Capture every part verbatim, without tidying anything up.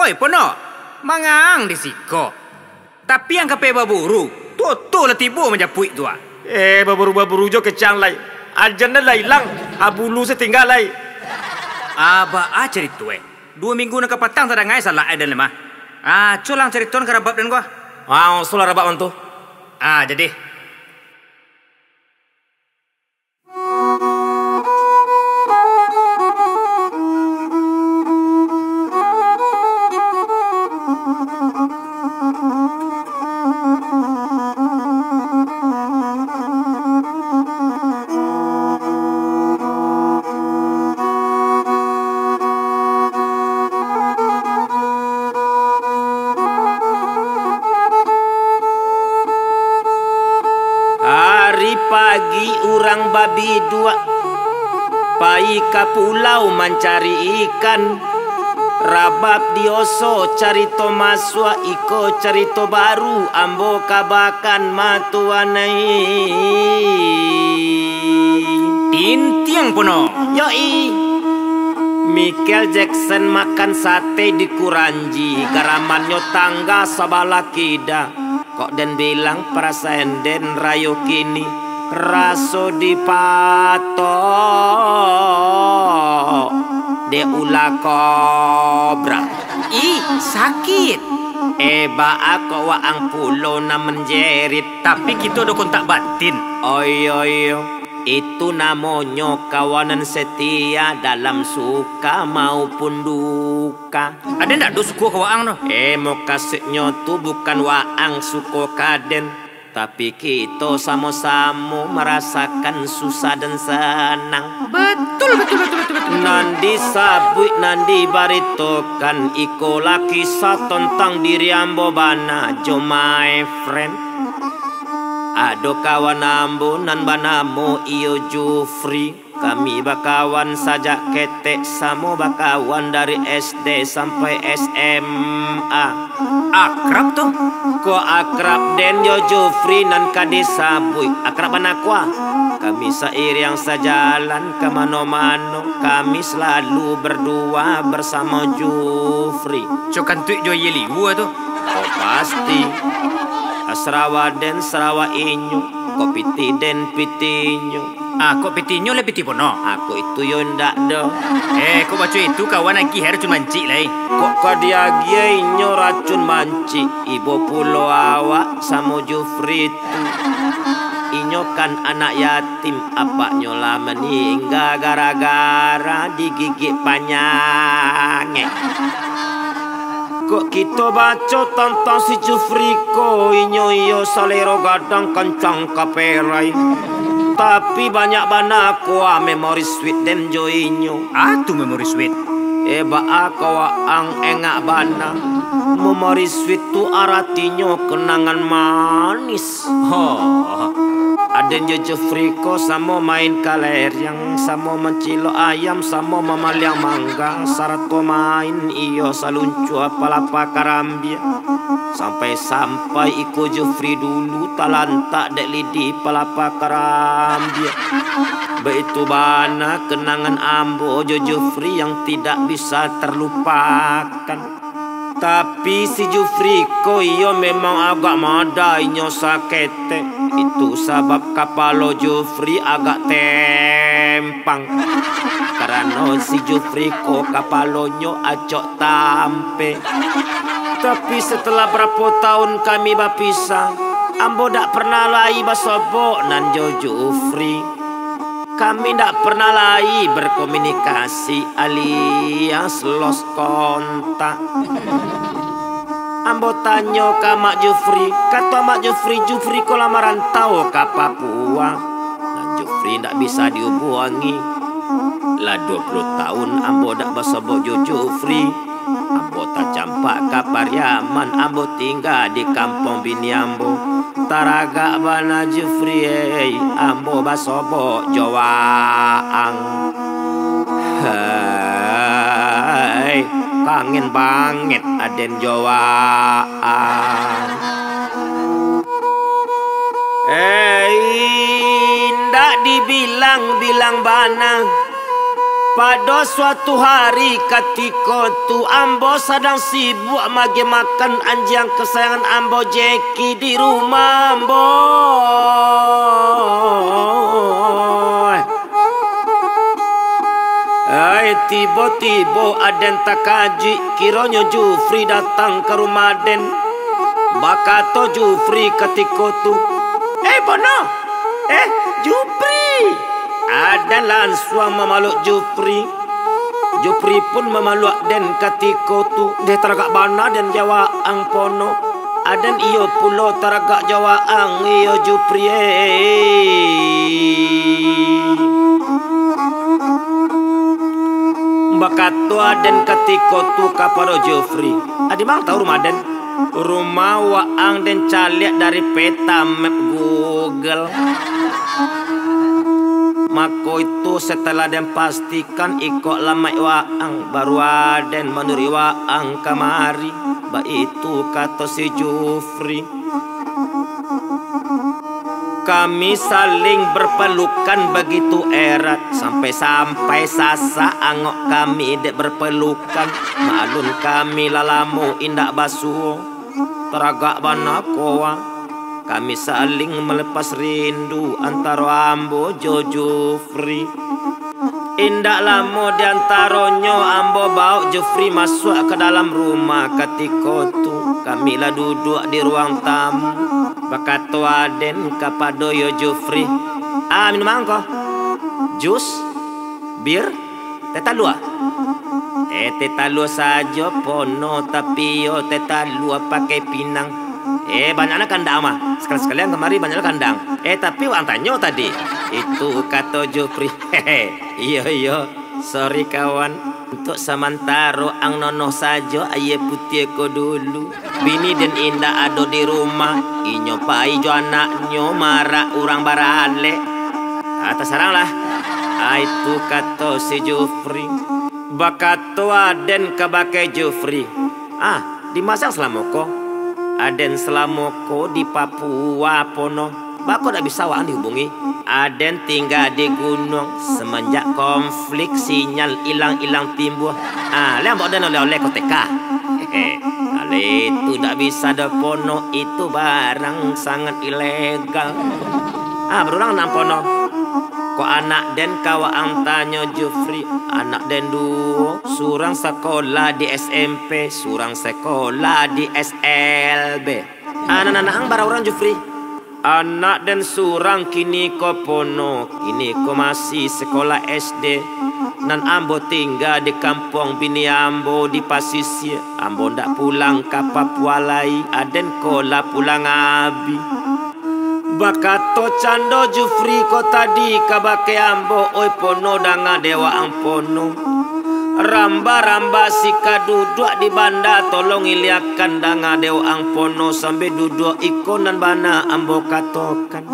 Oi, Pono, mangaang di siko. Tapi ang ka pai baburu, toto lah tibo manjapuik tu, ah. Eh, baburu-baburu jo kecek ang lai. Ajan den lah ilang, ah, bulu se tingga lai. Ah, baa carito, eh? Duo minggu nan ka patang tadangai salak, eh, den lemah. Ah, co lah ang caritoan ka rabab den ko, ah. Ah, solah rabab ang tu. Ah, jadi. Ari pagi urang babiduak, pai ka pulau mancari ikan. Rabab di oso carito masuak, iko carito baru ambo kabakan matuanai. Tintiang Pono. Yoi. Michael Jackson makan sate di Kuranji, garamannyo tangga sabalah kida. Kok den bilang parasaan den rayo kini, raso dipatok dek ulah kobra. Ih, sakik. Eh, baa kok waang pulo nan manjerit? Tapi kito ado kontak batin. Oh iyo, iyo. Itu namonyo kawanan setia dalam suka maupun duka. Aden ndak ado suko ka waang tu. Eh, mukasuiknyo tu bukan waang suko ka den, tapi kito samo-samo marasakan susah dan sanang. Batul, batul, batul, batul, batul, batul. Nan disabuik, nan dibaritokan, iko lah kisah tantang diri ambo bana jo my friend. Ado kawan ambo nan banamo iyo Jufri. Kami bakawan sajak ketek, samo bakawan dari S D sampai S M A. Akrab tu. Kok akrab den jo Jufri nan ka disabuik, akrab bana ko ah. Kami sairiang sajalan ka mano-mano, kami salalu berdua bersamo Jufri. Cok kantuik jo Yeli Wu tu. Oh, pasti. Sarawa den sarawa inyo, kok pitih den pitih inyo. Ah, kok pitih inyo lai pitih Pono? Ah, kok itu yo indak doh. Eh, kok baco itu kawan agiah racun mancik lai. Kok ka diagiah inyo racun mancik, ibo pulo awak samo Jufri tu. Inyo kan anak yatim, apaknyo lah maningga gara-gara digigik panyangek. Kok kito baco tantang si Jufri ko, inyo iyo salero gadang kancang kaperai. Tapi banyak bana ko ah memori sweet den jo inyo. Ah, tu memori sweet. Eh, baa kok waang engak bana. Memori sweet tu aratinyo kenangan manis. Oh. Aden jo Jufri ko samo main kaleriang, samo mancilok ayam, samo mamaliang mangga, sarato main iyo saluncua palapa karambia. Sampai-sampai iko Jufri dulu talantak dek lidi palapa karambia. Baitu bana kenangan ambo jo Jufri yang tidak bisa terlupakan. Tapi si Jufri ko iyo memang agak mada inyo saketek. Itu sabab kapalo Jufri agak tempang. Karano si Jufri ko kapalonyo acok tampe. Tapi setelah barapo taun kami bapisah, ambo dak pernah lai basobok nan jo Jufri. Kami ndak pernah lai berkomunikasi alias lost kontak. Ambo tanyo ka Mak Jufri, kato Mak Jufri, Jufri ko lah marantau ka Papua. Nan Jufri ndak bisa diubuangi. Lah duo puluah taun ambo ndak basobok jo Jufri. Ambo tacampak ka Pariaman, ambo tingga di kampuang bini ambo. Taragak bana Jufri, ei, ambo basobok jo waang. Hei, kangen banget aden jo waang. Ei, indak dibilang-bilang bana. Pado suatu hari katiko tu, ambo sadang sibuak maagiah makan anjiang kasayangan ambo, Jeki, di rumah ambo. Ai, tibo-tibo aden takajuik, kironyo Jufri datang ka rumah aden. Bakato Jufri katiko tu, "Eh, Pono! Eh, Jufri!" Aden lansuang mamaluk Jufri. Jufri pun mamaluk aden katiko tu. Deh, taragak bana den jo waang, Pono. Aden iyo pulo taragak jo waang, iyo Jufri, eh. Bakato aden katiko tu kapado Jufri, "Adi mang tahu rumah den?" "Rumah waang den caliak dari peta map Google." Mako itu, setelah den pastikan iko alamaik waang, baru aden manuruik waang kamari. Baitu kato si Jufri. Kami saling berpelukan begitu erat, sampai-sampai sasak angok kami dek berpelukan. Maklum kami lah lamo indak basuo. Taragak bana ko, ah. Kami saling melepas rindu antaro ambo jo Jufri. Indak lamo di antaronyo ambo baok Jufri masuak ka dalam rumah. Katiko tu, kami lah duduak di ruang tamu. Bakato aden kapado yo Jufri, "Ah, minum angko? Jus? Bir? Teh talua?" "Eh, teh talua sajo, Pono, tapi yo teh talua pakai pinang." "Eh, banyaklah kandak mah. Sakali-sakalian kamari banyaklah kandak. Eh, tapi waang tanyo tadi." Itu kato Jufri. "Hehe, iyo, iyo. Sorry, kawan. Untuak samantaro ang nonoh sajo aia putiah ko dulu. Bini den indak ado di rumah. Inyo pai jo anaknyo marak urang baralek." "Ah, tasaranglah." Ah, itu kato si Jufri. Bakato aden kabake Jufri, "Ah, di ma ang salamo ko?" "Aden salamo ko di Papua, Pono." "Baa kok dak bisa waang dihubungi?" "Aden tingga di gunuang, samanjak konflik sinyal ilang-ilang timbuah. Ah, lai ambo den oleh-oleh ko teka." "Hehe, kalau itu dak bisa doh, Pono, itu barang sangat ilegal." "Ah, bara urang anak Pono?" "Kok anak den ka waang tanyo, Jufri, anak den duo, surang sakolah di S M P, surang sakolah di S L B." "Ah, nan anak ang bara urang, Jufri?" "Anak den surang kini ko, Pono, kini ko masih sakolah S D. Nan ambo tingga di kampuang bini ambo di pasisia. Ambo ndak pulang ka Papua lai, aden ko lah pulang abih." Bakato cando Jufri ko tadi kabake ambo, "Oi Pono, danga dek waang, Pono. Ramba-ramba sika duduak di banda, tolong iliakan danga dek waang, Pono, sambia duduak iko nan bana ambo katokan.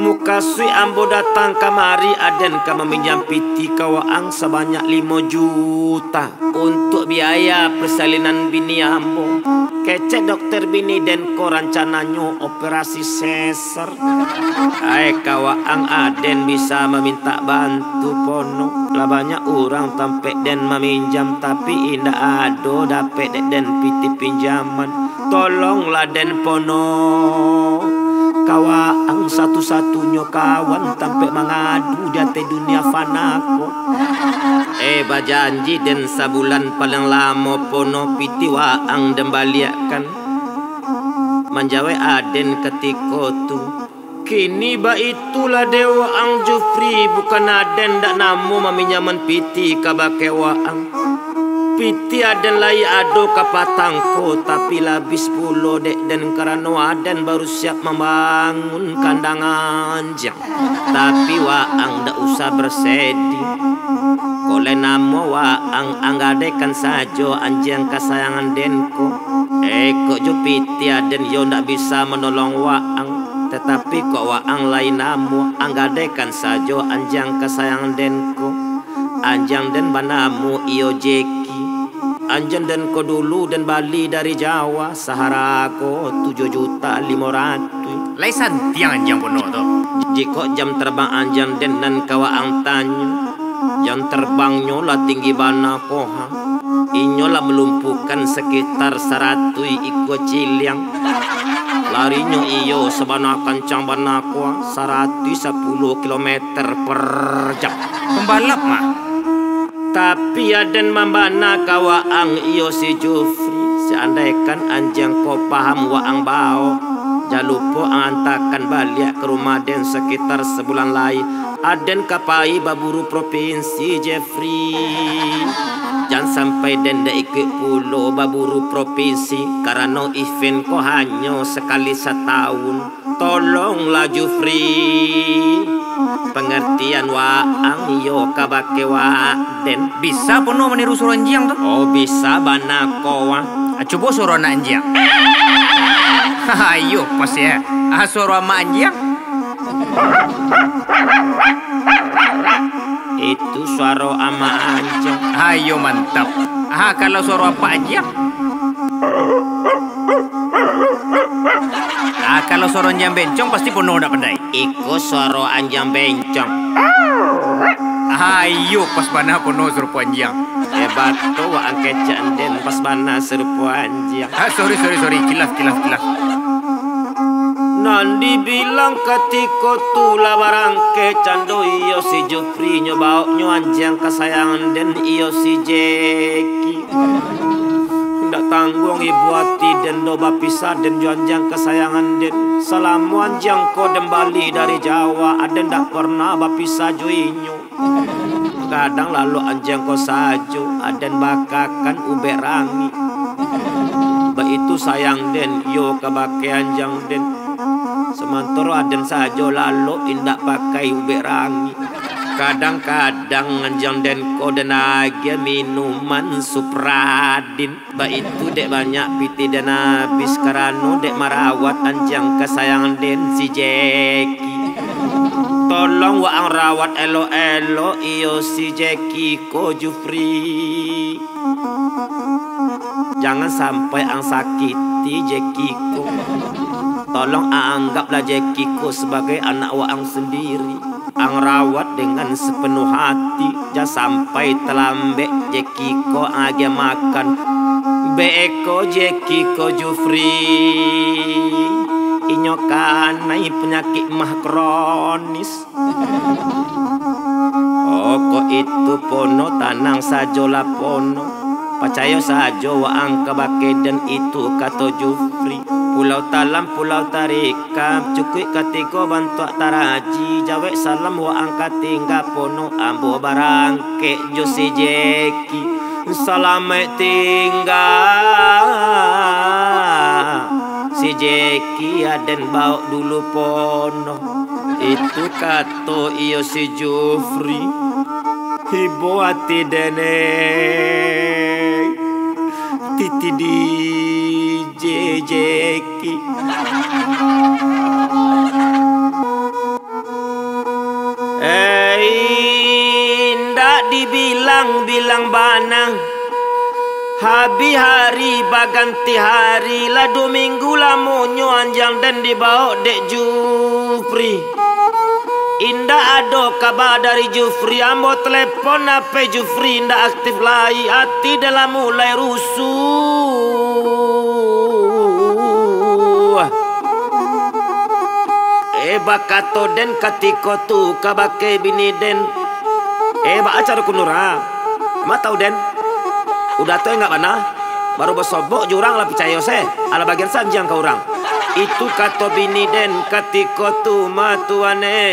Mukasuik ambo datang kamari, aden ka maminjam pitih ka waang sabanyak limo juta untuak biaya persalinan bini ambo. Kecek dokter bini den ko rancananyo operasi sesar. Ai ka waang, aden bisa mamintak bantu, Pono. Lah banyak urang tampek den maminjam, tapi indak ado dapek dek den pitih pinjaman. Tolonglah den, Pono. Ka waang satu-satunyo kawan tampek mangadu di ateh dunia fana ko." "Eh, bajanji den sabulan paliang lamo, Pono, pitih waang den baliakkan." Manjawek aden katiko tu, "Kini baitulah dek waang, Jufri, bukan aden ndak namuah maminjaman pitih kabake waang. Pitih aden lai ado ka patang ko, tapi lah abih pulo dek den, karano aden baru siap mambangun kandang anjiang. Tapi waang ndak usah basediah. Kok lai namuah waang, ang gadaikan sajo anjiang kasayangan den ko. Eh, kok jo pitih aden yo ndak bisa manolong waang, tatapi kok waang lai namuah, ang gadaikan sajo anjiang kasayangan den ko. Anjiang den banamo iyo Jeki. Anjiang den ko dulu den bali dari Jawa, saharago tujuah juta limo ratuih." "Lai santiang anjiang Pono tu?" "Jikok jam terbang anjiang den nan ka waang tanyo, Jam tarbangnyo lah tinggi bana ko ha. Inyo lah malumpuhkan sakitar saratuih ikua ciliang. Larinyo iyo sabana kancang bana ko ha, saratuih sapuluah kilometer per jam. Pambalap mah. Tapi aden mambana ka waang iyo si Jufri, saandaikan anjiang ko paham waang bao, jan lupo ang antakan baliak ka rumah den sakitar sabulan lai. Aden ka pai baburu propinsi, Jefri. Jan sampai den dak ikuik pulo baburu propinsi, karano event ko hanyo sakali satahun. Tolonglah Jufri, pangartian waang iyo kabake waden. Bisa pono maniru suaro anjiang tu? Oh, bisa bana ko ah. Ah, cubo suaro anak anjiang. Ayo, pas ya. Ah, suaro amak anjiang. Itu suaro amak anjiang. Ayo, mantap. Ah, kalau suaro apak anjiang? Ah, kalau suaro anjiang bencong, pasti pono dak pandai. Iko suaro anjiang bencong. Ayo, pas bana pono sarupo anjiang. Hebat tu waang kecek den, pas bana sarupo anjiang. Ah, sorry, sorry, sorry. Kilaf, kilaf, kilaf. Nan dibilang katiko tu lah barangkek cando iyo si Jufri nyo baoknyo anjiang kasayangan den iyo si Jeki. Ndak tangguang ibo ati den doh bapisah den jo anjiang kasayangan den. Salamo anjiang ko den bali dari Jawa, aden ndak pernah bapisah jo inyo. Kadang lalok anjiang ko sajo, aden bakakan ubek rangik. Baitu sayang den iyo kabake anjiang den. Samantaro aden sajo lalok indak pakai ubek rangik. Kadang-kadang anjiang den ko den agiah minuman Supradin. Baitu dek banyak pitih den abih karano dek marawat anjiang kasayangan den si Jeki. Tolong waang rawat elok-elok iyo si Jeki ko, Jufri. Jangan sampai ang sakiti Jeki ko. Tolong ang anggaplah Jeki ko sabagai anak waang sandiri. Ang rawat dengan sapanuah ati, jan sampai talambek Jeki ko ang agiah makan. Beko Jeki ko, Jufri, inyo kanai panyakik mah kronis. Oh, kok itu pono, tanang sajolah pono. Pacayo sajo waang kabake den itu, kato Jufri. Pulau Talam, Pulau Tarikam, cukuik katigo bantuak taraji. Jawek salam waang ka tingga pono, ambo barangkek jo si Jeki. Salamaik tingga si Jeki, aden baok dulu pono. Itu kato iyo si Jufri. Ibo ati deneng, titi di Jeki. Eh, indak dibilang-bilang bana. Habih hari baganti hari, lah duo minggu lamonyo anjiang den dibaok dek Jufri. Indak ado kaba dari Jufri, ambo telepon H P Jufri indak aktif lai, ati den lah mulai rusuah. Eh, bakato den katiko tu kabake bini den, "Eh, baa caro ko Nura? Ma tau den, Uda tu indak bana, baru basobok jo urang lah picayo se, alah bagian sanjiang ka urang." Itu kato bini den katiko tu, ma tuan eh.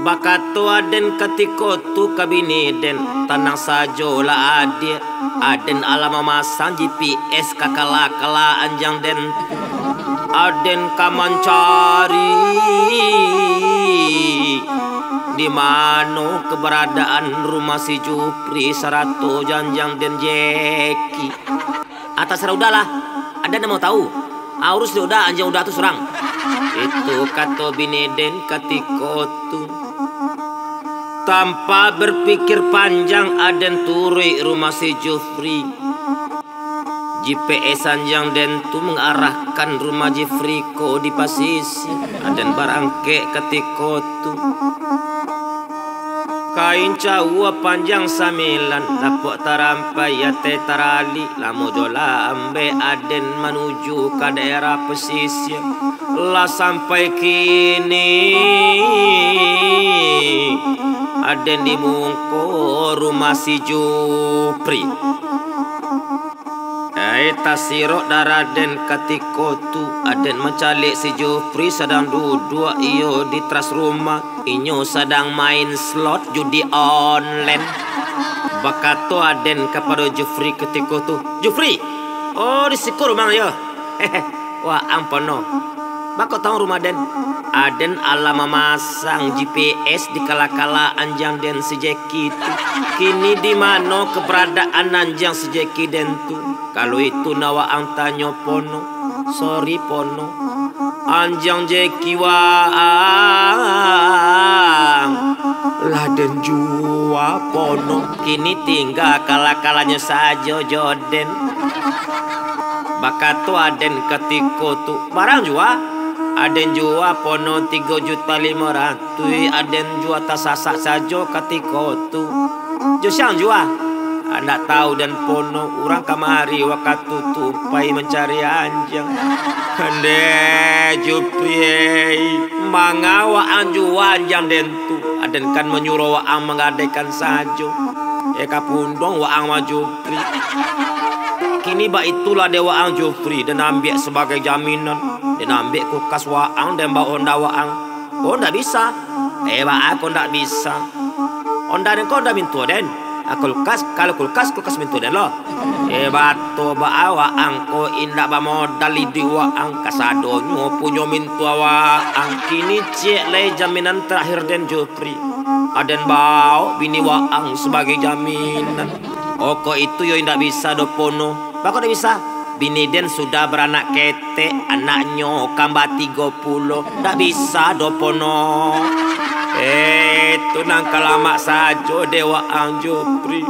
Bakato aden katiko tu ka bini den, "Tanang sajolah adiak, aden alah mamasang G P S ka kala-kala anjiang den. Aden ka mancari di mano kabaradaan rumah si Jupri sarato jo anjiang den Jeki." "Ah, tasarah Uda lah, aden ndak mau tau. Ah, urus dek Uda, anjiang Uda tu surang." Itu kato bini den katiko tu. Tanpa berpikir panjang, aden turuik rumah si Jufri. G P S anjiang den tu mangarahkan rumah Jeffrey ko di pasisia. Aden barangkek katiko tu. Kain cawua panjang sambilan, lapok tarampai ateh taralik, lamo jo lambek Aden manuju ka daerah pasisia. Lah sampai kini, Aden di muko rumah si Jupri. Ai, tasirok darah den katiko tu, Aden mancaliak si Jupri sadang duduak iyo di teras rumah. Inyo sadang main slot judi online. Bakato Aden kapado Jupri katiko tu, "Jupri, oh, di siko rumah yo?" "Waang pono." "Bako tahu rumah den?" Aden alah mamasang G P S di kala-kala anjiang den si Jeki tu. Kini di mano kabaradaan anjiang si Jeki den tu? Kalau itu nan waang tanyo pono, sorry pono. Anjiang Jeki waang lah den jua pono. Kini tingga kala-kalanyo sajo jo den. Bakato Aden katiko tu, "Barang jua?" "Aden jua pono tigo juta limo ratuih, Aden jua tasasak sajo katiko tu." "Jo siang jua?" "Ndak tahu den pono, urang kamari wakatu tu pai mancari anjiang." "Ndeh, Jupri, manga waang jua anjiang den tu? Aden kan manyuruah waang manggadaikan sajo." "Eh, ka punduang waang mah, Jupri." "Kini baitulah dek waang, Jupri, den ambiak sabagai jaminan. Den ambiak kulkas waang, den bao onda waang." "Oh, ndak bisa." "Eh, baa kok ndak bisa? Onda den ko onda mintuo den. Ah, kulkas, kalau kulkas, kulkas mintuo den lo." "Eh, batua baa, waang ko indak bamodal iduik waang, kasadonyo punyo mintuo waang. Kini ciek lai jaminan tarakhir den, Jupri. Aden baok bini waang sabagai jaminan." "Oh, kok itu yo indak bisa doh pono." "Baa kok ndak bisa?" "Bini den sudah baranak ketek, anaknyo kamba tigo puluh, ndak bisa doh pono." "Eh, itu nan ka lamak sajo dek waang, Jupri.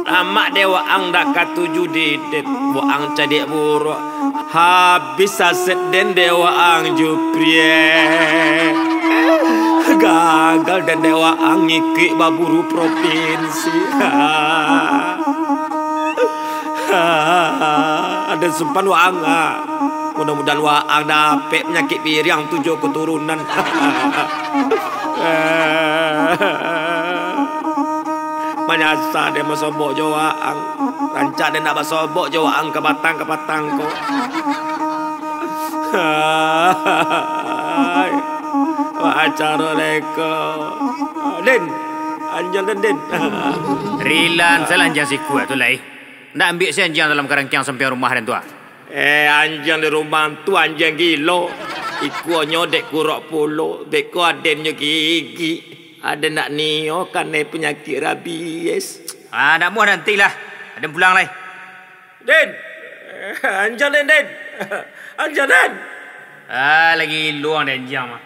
Lamak dek waang, ndak katuju di den. Waang cadiak buruak. Habih saset den dek waang, Jupri. Gagal den dek waang ngikuik baburu propinsi." "Aden sumpan waang, ah. Mudah-mudahan waang dapek panyakik biriang tu jo katurunan." "Manyasa den basobok jo waang. Rancak den ndak basobok jo waang ka patang, ka patang ko." "Wah, caro den ko. Den, anjiang den, den." "Rilan salah anjiang sikua tu lai. Ndak ambiak se anjiang dalam karangkiang sampiang rumah den tu, ah." "Eh, anjiang di rumah tu anjiang gilo. Ikuanyo dek kurok pulo, beko aden nyo gigik. Aden ndak nio kanai panyakik rabies." "Ah, ndak muah nantilah. Aden pulang lai." "Den! Anjiang den, den! Anjiang den!" "Ah, lagi iluang den anjiang mah."